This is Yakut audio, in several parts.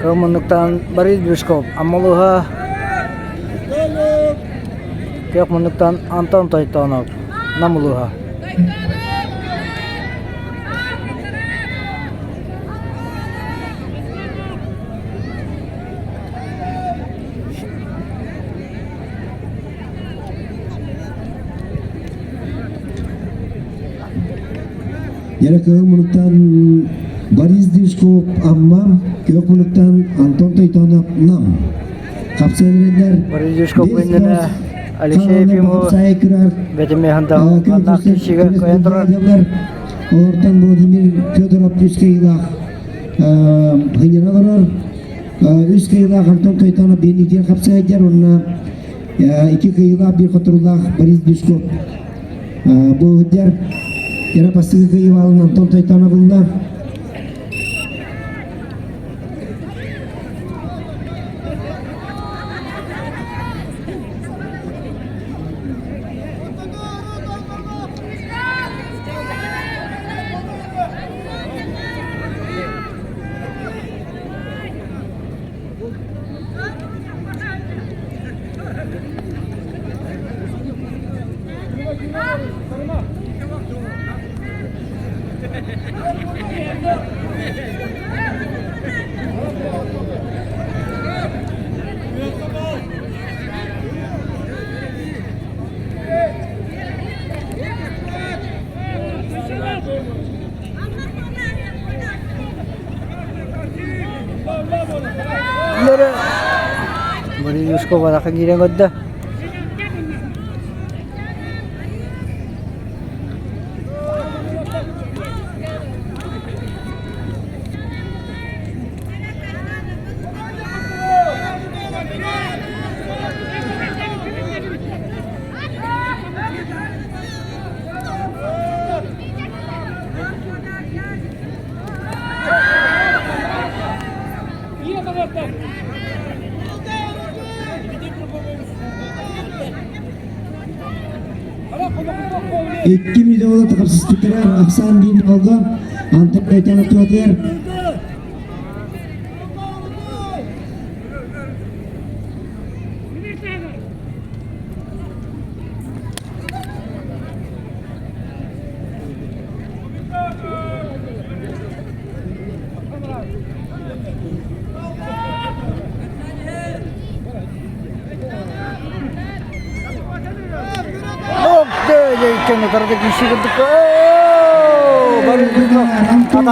Кыһыл муннуктан Борис Бюшков, Амма улууһа. Күөх муннуктан Антон Тойтонов, Нам улууһа. Яра кыһыл мунуктан Борис Дюшков Амма, күөх мунуктан Антон Тойтонов Нам. Хапсыаннар Борис Дюшков иннинэ Алексей Ефимов бэтимиһантан маннаах киирсиигэ кыайан турар. Олортон Владимир Федоров үс кыйылаах хынньана олорор. Үс кыйылаах Антон Тойтонов биэнитиэн хапсыайдар уонна икки кыйылаах биир хотурулаах Борис Дюшков бу сылдьар. Яра бастакы кыйылаалын Антон Тойтонов ылла. Борис Юшков араха киирэн көрдө. Икки видеола тахсыспыттара ахсаан биир олга Антон Кайтанов туотугар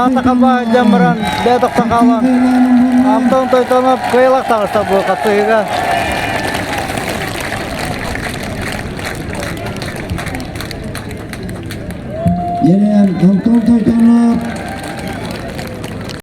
Атаата баран бэйэ тохтон хаалан Антон Тойтонов кыайылах таҕыста бу хаттыһыыга. Антон Тойтонов.